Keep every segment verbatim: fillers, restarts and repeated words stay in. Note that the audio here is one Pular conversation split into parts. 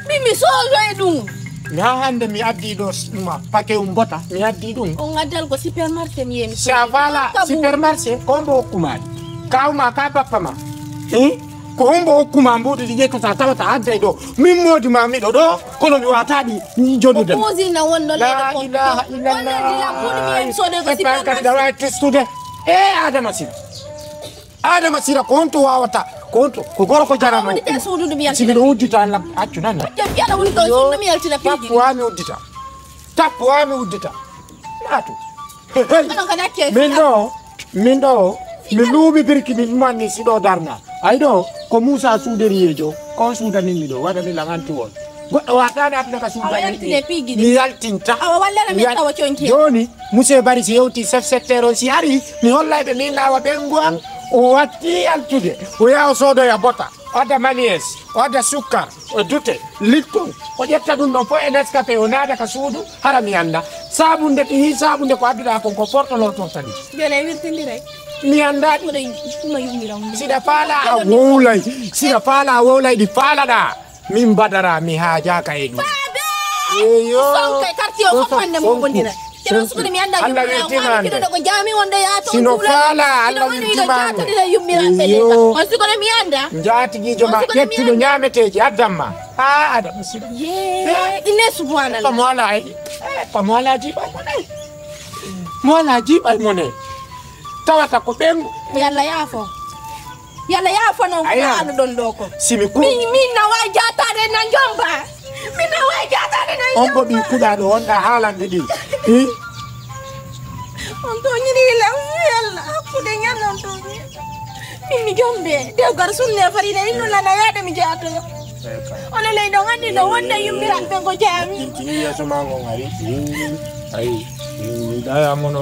Min mi soodoy ɗum. Mi haa hannde mi addi ɗo s-, ma, pake um bota, mi addi ɗum. On addal ko supermarché mi yehi mi soodi. Sa faala supermarché, ko hombo hokku ma ɗi? Kaaw ma ka bappa ma. Eh? Ko hombo hokku ma mbuuɗi ɗi ƴettata tawata adday ɗo? Min moodi ma miɗo ɗo, kono mi wata ɗi joɗude. Ko kuusin na wonno leyɗe ko. La ilaha illallah. Wonno dila kuuɗi mi yehi mi soodoy ko supermarché. E pankati dawa e testude. Eh, Adama Sira. Adama Sira, ko honto wawata? Ko honto? Ko gorko jarano. Woni te suudude mi yaltina. Si miɗo uddita lam, accu nan. Accu, yala woni ɗo suudu mi yaltina piiji. Tappu haa mi uddita. Tappu haa mi uddita. Naatu. Hey, hey. Onon ka nakke. Min ɗo, min ɗo, mi luuɓi birki mi manni si ɗo darna. Ay ɗo, ko Muusa suuderiyeejo, ko on suudanin mi ɗo, waɗani lan anti won. Goɗɗo wata naatna ka suudu. Awa yaltine piiji ɗi. Mi yaltinta. Awa wallana mi yal-, awa conki. Jooni, Monsieur Bari si yewti chef secteur on si ari, mi hollay ɓe min laawa ɓengu an, o watti yaltude. O yaha o soodoya bota, o adda mayonnaise, o adda sukkar, o dute, Lipton, o ƴetta ɗum ɗon fof e Nescafe, o naada ka suudu, hara mi annda. Saabunde, ɗi hii saabunde ko adduɗaa kon ko portono ton tani. Bele wirtindire. Mi annda ɗi. Kono kuma yummira mo. Siɗa faala a wowlay, siɗa faala a wowlay ɗi faalaɗaa. Min Badara, mi haajaaka e ɗum. Faade! Eyo. Son kay, quartier o fof hannde mo wondira. Kero sukude mi annda. Allah weltima hannde. Ko jaami wonde yaato. Sino faala, Allah weltima hannde. Jaatodira yummiraaɓe ɓe. Eyo. On sikono mi annda. Njaatigiijo ma ƴettuɗo ɲaameteeji addan ma. Haa Adama Sira. Yee, ine subhanallah. Ko mo alaa e, eh, ko mo alaa jiiɓal mo ne. Mo alaa jiiɓal mo ne. Tawata ko ɓen. Yalla yaafo. Yalla yaafo non ko haaluɗon ɗo ko. Si mi ku- Min, min na waawi jaataade na njomba. Min na waawi jaataade na njomba. On ko ɓii kuɗaaɗo wonɗa haalande ɗi. Hi? On tooñirii lan, yalla, hakkunde ñan on tooñi. Min mi jombe. Dewgal sunne farida innu lana yaade mi jaatoyo. Ono ley ɗon anndi no wonde yummiraaɓe ɓen ko jaami. Tintini yeeso maa ngon ari. Ay, mi ɗaya mono.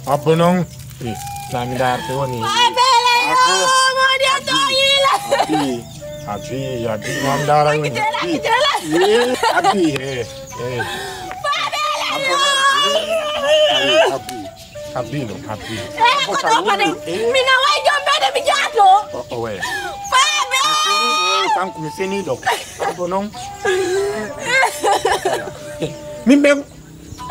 Abbo non. Eh, na mi ndaarte woni. Abele yo, modi a toyila. Abi, abi, abi, na mi ndaara woni. Abi. Eh, abi, eh, eh. Abele yo. Abi, abi. Abi no, abi. Eh, ko ɗo kadi. Eh. Mina way jombede mi jaato. O, o, we. Fabe. Eh, kanko mi fini ɗo. Abbo non. Min ɓen.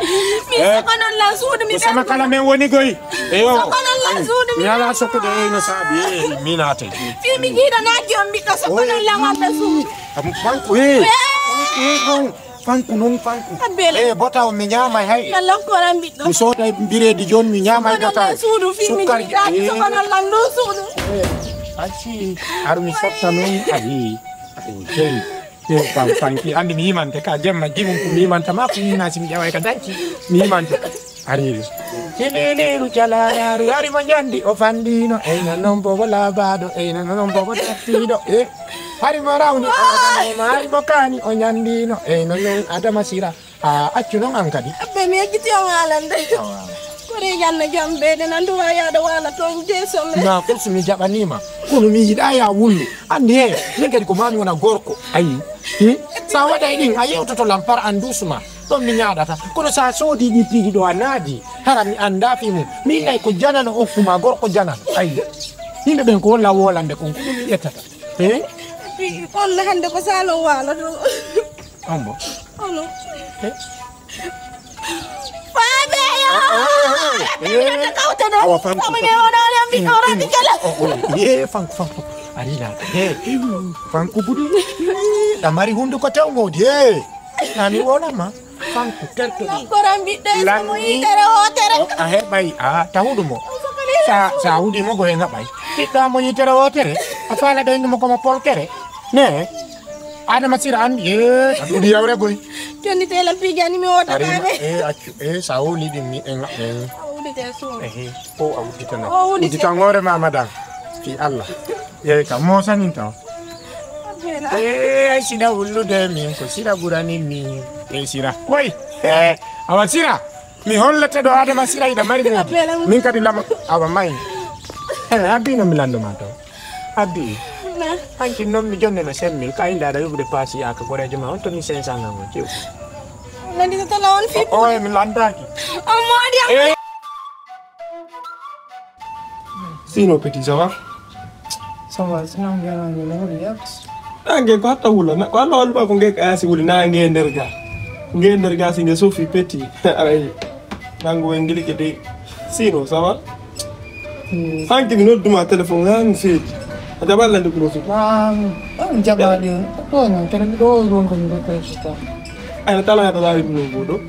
Mi soko non lan suudu mi. Ko sama kala men woni goy. Eyo. Soko non lan suudu mi. Mi ala sokkude e no saabi e mi naate. Fi mi jiiɗa naati on ɓiɗɗo soko non lan walla suudu. Am fanku e. Eh. Fanku non fanku. Abele. E bota o mi ñaamay hay. Yalla ko ran ɓiɗɗo. Mi sooda biredi jon mi ñaamay bota. Suudu fi mi jiiɗa soko non lan ɗo suudu. Acci har mi sotta non ayi. Ayi. E, fan-, fanki, andi mi yimante ka jemma, jimum ko mi yimanta ma, ko yinna si mi ƴaway ka danki, mi yimante. Ariri. Keleleeru jalaaraaru, ari mo njandi, o fandino, eyna non bobo laabaaɗo, eyna non bobo tattiiɗo, e, hari mo rawni, o labanoma, hari mo kaani, o njandino, eyna non Adama Sira. A accu non an kadi. Abbe, mi yejjiti on haalande. Awa. Kore janna jambeede nan duwa yaade waala toon jeeso men. Na kursu mi jaɓaniima. Kono mi yiɗaa ya wullu. Anndi he, min kadi ko maami wona gorko. Ayi. Hmm? Sa waɗay ɗin, a yewtoto lam par an doucement. Ɗon mi ñaaɗata. Kono sa soodi ɗi piiji ɗo a naadi, hara mi anndaa fii mum. Mi innay ko janano okkuma gorko janano. Ayi. Yimɓe ɓen ko wolla wolande kon, ko ɗum mi ƴettata. He? Kono hannde ko salon waalo ɗo. Ambo. Ono. Eh? Faabe yo! Ah, ah, ah, ah. Ɓe mi nodda kawte ɗo. Awa, fanku, fanku. Omo ne ono, ono, mi ɗo rati kala. Oh, oh, ye, fanku, fanku. Ari na, he. Fanku budi. Ɗa mari hunduko tew ngodi, he. Na mi wona ma. Fanku, terto ɗi. Koran ɓiɗɗo e mo yitere hotere. Oh, a heɓay, a tawudu mo. Sa, sa wudi mo go e ngaɓay. Ɓiɗɗo mo yitere hotere. A fala ɓe mo ko mo polkere. Ne. Adama Sira an, eh, a ɗuuɗi yawre boy. Jonni tela piiji ani mi wota. Arima, eh, accu, eh, sa woni ɗin mi, eh, nga, eh. A wudite suun. Eh, eh, o a wudditana. O wudite. Udditan hoore ma, madam. Fi Allah. Eh, ka mo sanin taw. Abela. Eh, ay Sira wullude min, ko Sira ɓurani min. Eh, Sira. Koy, eh, awa Sira. Mi hollete ɗo Adama Sira iɗa mari moodi. Abela. Min kadi lama, awa may. Eh, abbi no mi lando ma taw. Abbi. Na. Hanki non mi jonne no semmi, ka inda da yubude pasi aka gorejo ma, on to mi sensa ngan on, ciw. Landi to tala on fi. O, o, mi landaki. O moodi am. Eh. Sinon, petit, ça va? Ça va, sinon, bien, on est là, on est là. Nange ko hatta wula, na, ko Allah wallu ko nge kayasi wuli na nge nder ga. Nge nder ga si nge sofi peti. Aray. Nangu wengili ke de. Sino, ça va? Hmm. Hanki mi nodduma téléphone, ha mi seedi. A jaɓa lande ko rosu. Naam, an jaɓaade on. Ko non, kala mi ɗo ɗon ko mi ɗo président. Ay, na tala ya tala mi ɗo.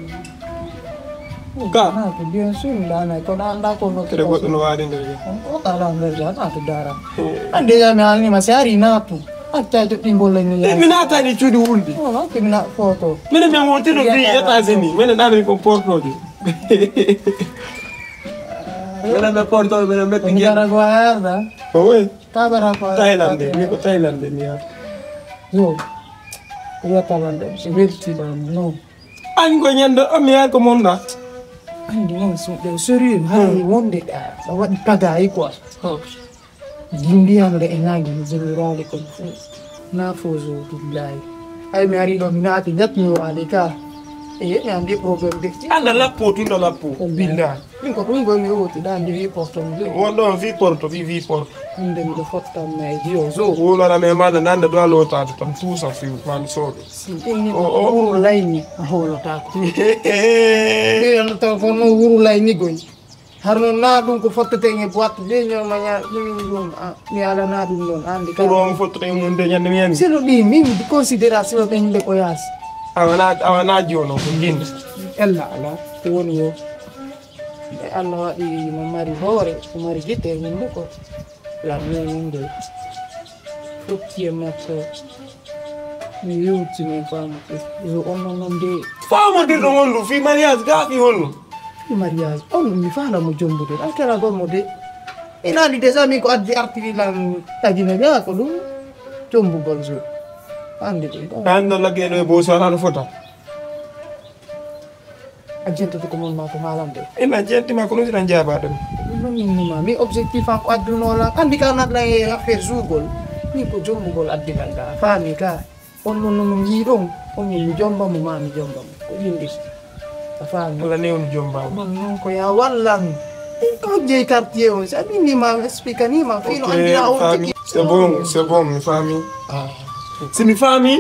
Ka. Ah, to bien sûr, la na ko na anda ko no. Kede goɗɗo no waade nder ga. O kala nder ga, na to dara. Hmm. An déjà mi haalni ma si ari na to. Acca joɗɗingol en ni. Eh, mi naataani cuuɗi wulde. Oh, ok, mi na-, foto. Minen min wontino fii États-Unis. Minen ɗaano ko portooje. Minen ɓe portooɓe, minen ɓe Ko mi gara ko a yarda. Ko we? Ka bara ko a yarda. Thaïlande, mi ko Thaïlande mi yarda. Yo. Ko wiya Thaïlande, mi weltiima, no. An ko ñande o mi yaari ko monɗa. Anndi noon, so ɗo sérieux, haray wonde ɗa, ɗa waɗi pagayi quoi. Hmm. Ndiyam le e naange mi jemiraali kon fof. Na fozo billahi. Ay mi ari ɗo mi naati jat mi waali ka. E mi anndi problème de. Anda lappo tun ɗo lappo. Billahi. Min ko ɗum gol mi woti ɗa ndi wi porto mi. Won ɗon fi porto, fi fi porto. Hande miɗo fotta ma e jiyo zo. Wulana me maɗa nanda ɗo a lotaade tan tuusa fi man sooɗo. Si ɗum ni o, o. Wuro layni a hoolotaako. Ɓe yano taw ko no wuro layni goy. Har non na ɗum ko fotteten e boîte de ñooma ña ɗum ɗum, ah, mi alana ɗum ɗon, andi ka. Ko ɗo on fotteten ɗum de ñande mi yani. Sino ɗi, min mi considération ɓe yimɓe ko yaasi. A wona, a wona jono ko jinda. Ella ala, ko woni yo. E Allah waɗi mo mari hoore, mo mari gite, hunduko. La min ngol. Fukki e makko. Mi yewti min faamake. Yo on non non de. Faamondirɗo on ɗum fii mariage gaa fii honno? Fii mariage. On ɗum mi faala mo jombude. Ɗan kala gommo de. Ina andi déjà min ko addi artiri lan tagine gaa ko ɗum jombugol so. Andi ɗum. An no lagge no e bo so ala no fota. A jentata ko mon maa ko haalande. Ina jenti ma ko non si tan jaabaade mi. Ɗum ɗon min numa. Min objectif an ko adduno lan. Andi ka natla e affaire jourgol. Min ko jombugol addinan ka. A faami ka. On non non mi yiɗon. On min mi jomba mo maa mi jomba mo. Ko yimɓe. A faami. Wala ne on jomba mo. Ɗum non ko ya wallan. Ko jeyi quartier on. Sa bindi ma explique ni ma fino andira on tigi. C'est bon, c'est bon, mi faami. Ah. Si mi faami.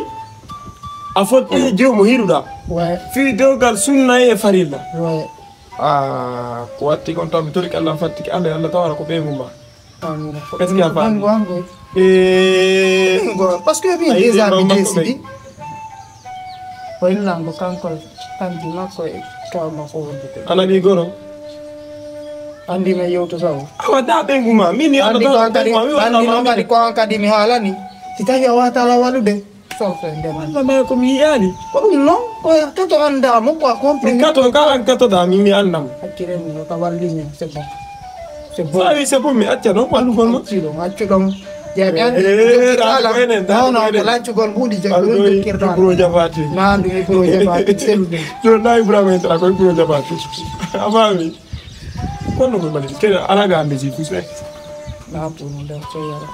A fotti joomo hiɗuɗa. Ouais. Fii dewgal sunna e farilla. Ouais. Ah, ko watti kon taw mi torike Allah fattike Allah, Allah tawara ko ɓe ngumma. Amina. Est-ce que a faami? Bango, bango. Eh. Bango, parce que mi déjà mi décidi. Ko illango kanko, kanji makko e taw makko wondude. Ana ɓi goro? Andi men yewto taw. Awa da ɓe ngumma. Min ni Allah tawara ko ɓe ngumma. Andi non kadi ko an kadi mi haalani. Si tawi a wata ala waɗude. Sorte ndema. Walla ma ko mi yi'aali. Ko ɗum non, ko kato anndaa mo, ko a compris. Mi kato ka an katoɗaa, min mi anndaa mo. Accire mi, ka walli min, c'est bon. C'est bon. Ah oui, c'est bon, mi acca non, wallugol ma. Accu ɗon, accu ɗon. Jeeɓi an, eh, jokkirɗa lan. Non, non, ko lancugol mbuuɗi jokkirɗa. Pro jabaati. Naa ndu mi pro jabaati, c'est bon. Ɗo na Ibrahima en tara ko pro jabaati. A faami? Kono ko mali, kene ala ga ande ji fuse. Naatu no nder to yara.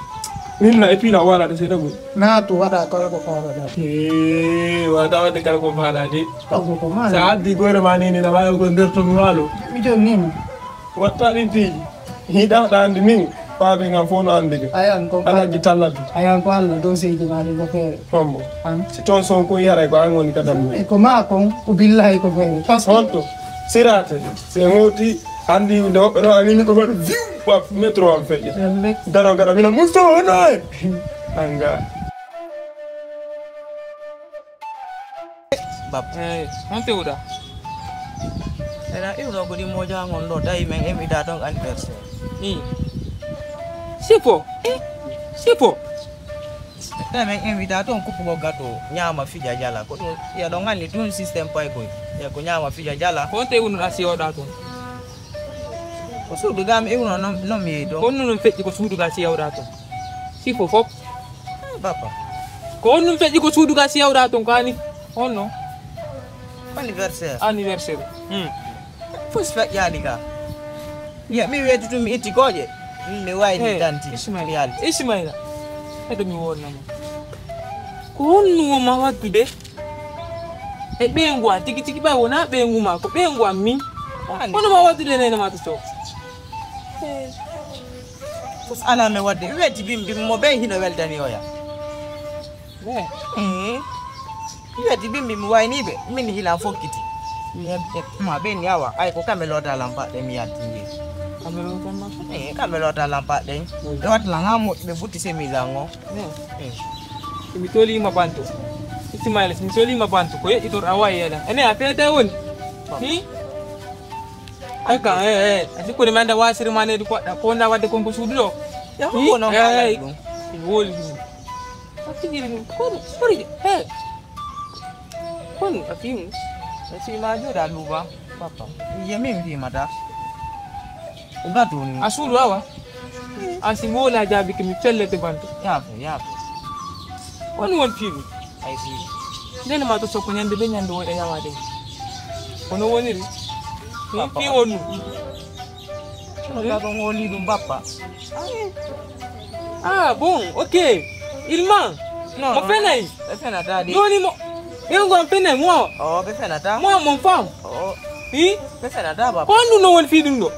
Min na, et puis na wala de seeɗa gol. Naatu waɗa kala ko faalaɗa. Eh, wata waɗde kala ko faalaɗa de. Kanko ko maani. Sa addi goyre ma ni, ni na wawi ko nder to mi walo. Mi jonni mo. Watta ɗin tiji. Hiɗa ɗa andi min. Faaɓe ngam fof no andi ga. Ayan ko Alhaji Tallatu. Ayan ko Allah dow seydi ma ɗi ko feere. Hombo. An. Si toon Sonko yaray ko an woni ka dammu. E ko ma kon, ko billahi ko feere. Parce que honto? Sirate. Se ngoti, andi nde woɓɓe ɗo, ani mi ko waɗi viw, wa metro am feƴƴa. Emme. Garo, garo, mina Mustafa hono e. Anga. Bab. Eh, on tewuɗa? Ena iwno ko ɗi moja ngon ɗo, tawi men invita ton anniversaire. Hmm. Sipo? Eh, sipo? Tawi men invita ton kuppugo gato, ñaama fija jala. Ko ɗum, ya ɗon anndi ɗum système paykoy. Ya ko ñaama fija jala. Ko on tewuno a siyoɗa ton? Ko suudu gam iwno non, non mi yehi ɗon. Ko on non feƴƴi ko suudu ga siyoɗa ton? Sipo fop? Baba. Ko on ɗum feƴƴi ko suudu ga siyawɗa ton ko ani? On non? Anniversaire. Anniversaire. Hmm. Fus feƴƴaali ka. Ya, mi weeti tun mi itti kooƴe. Mi wayni eh, tanti. Ismaila. Mi yaali. Ismaila. Eɗo mi wonnama. Ko honno ma wattude? E ɓeyngu an, tigi tigi ɓay wona ɓeyngu ma, ko ɓeyngu an min. Ani. Kono ma wattude nene ma to sow. Eh. Fus ana me wadde, weeti bim bim mo ɓey hino weltani oya. Eh, eh. Yati bimbi mi wayni ɓe, min hilan fokkiti. Mm. Eh, eh, ma ɓe ni awa, ay ko kamɓe loota lampa ɗe mi yatti nge. Kamɓe loota lampa? Eh, kamɓe loota lampa ɗe. Mm. Ɓe wata lan ha moƴƴi ɓe futti semi lan o. Eh. Eh. Mi toli ma banto. Ismaila, mi toli ma banto. Ko yeƴi tor awa yela. Ene a feta woni. Hi? Aka, eh, eh. Asi ko de manda wasiri mane du ko da ko na wadde kon ko suudu do. Ya, ko non kala ɗum. Woli. A fijiri ɗum. Kono, kono, he. Kono, a fiimu. A fiima jooɗa luuba, papa. Ye min fiimata. O gatu ni. A suudu awa? A si woola jaabi ke mi fellete banto. Yaafo, yaafo. Woni won fiimu. Ay fiimu. Nene ma to sokko ñande be ñande woɗa yawaade. Kono woniri. Ni Papa. Fi wonu. Kono ka ɗon woni ɗum bappa. Ah, bon, ok. Il ment. Non, mo non, fenay. Ɓe fenata de. Joni mo. Ɓe ngon fenay mo. Oh, ɓe fenata. Mo, mon femme. Oh. Hi? Ɓe fenata, bappa. Ko andu no won fi ɗum ɗo?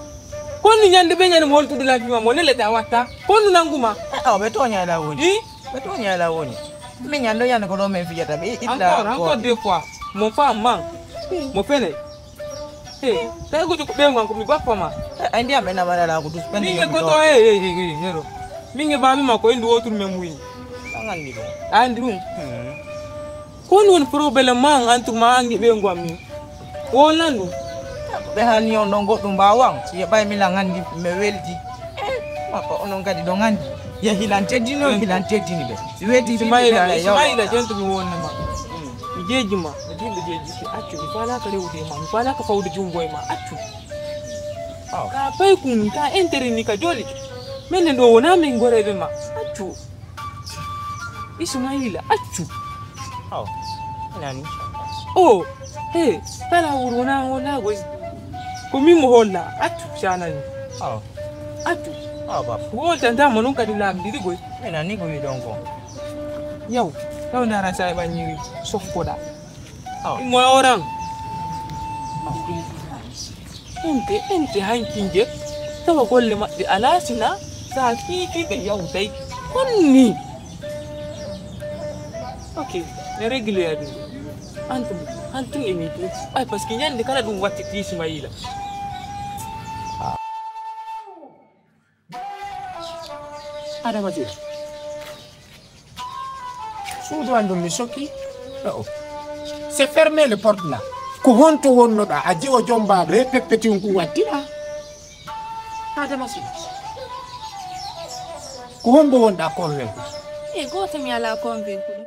Ko andu ñande ɓe ñande mo holtude la fi ma mo lelete a watta. Ko andu nanguma. Eh, oh, ɓe toña la woni. Hi? Ɓe toña la woni. Min ñande ñande ko ɗo men fijata ɓe itta. Encore, encore deux fois. Mon femme man. Mo fenay. Hey, tawi ko ko ɓe ngon ko mi bappa ma. Ay ndiyam ɓe naɓa ɗa ko dus ɓen. Min e goto, hey, hey, hey, hey, hero. Min e baami ma ko e ndu wotur men muyi. An andi ɗum. Andi ɗum. Hmm. Ko woni woni problème ma an antu ma angi ɓe ngon min. Won lan ɗum. Ɓe hani on ɗon goɗɗum mbawan. Si e ɓay min an andi mi weldi. Papa onon kadi ɗon andi. Ye hilan teddini on, hilan teddini ɓe. Si weeti Ismaila, Ismaila, jento mi wonna ma. Mi jeeji ma. Mi dillo jeeji si accu. Mi faalaaka rewude e ma. Mi faalaaka fawde junngo e ma. Accu. Aw. Ka paykun, ka intérêt ni ka joli. Menen ɗo wona min goreɓe ma. Accu. Ismaila, accu. Aw. Nani? Oh, he, kala wuro wona wona goy. Ko min mo holla. Accu, canani. Aw. Accu. Aw, baba. Wol tanta mo non kadi lamdiri goy. Mena ni ko wiɗon ko. Yaw, taw ndara sa e ɓanñiri sofkoɗa. Oh. Mo oran. Ente, ente hankinje, tawa golle maɓɓe alaa sina, sa kiikiiɓe yawtay. Konni. Ok, ne régulier ɗum. Antum, antum e min ɗum. Ay, parce que ñande kala ɗum wattiti Ismaila. Adama Sey. Suudu an ɗum mi sokki. Oh. C'est fermé le porte là. Ko honto wonnoɗa? A jiwo jombaaɗo he peppetin ku wattira. Adama Sey. Ko hombo wonɗa convaincu? E gooto mi alaa convaincu ɗum.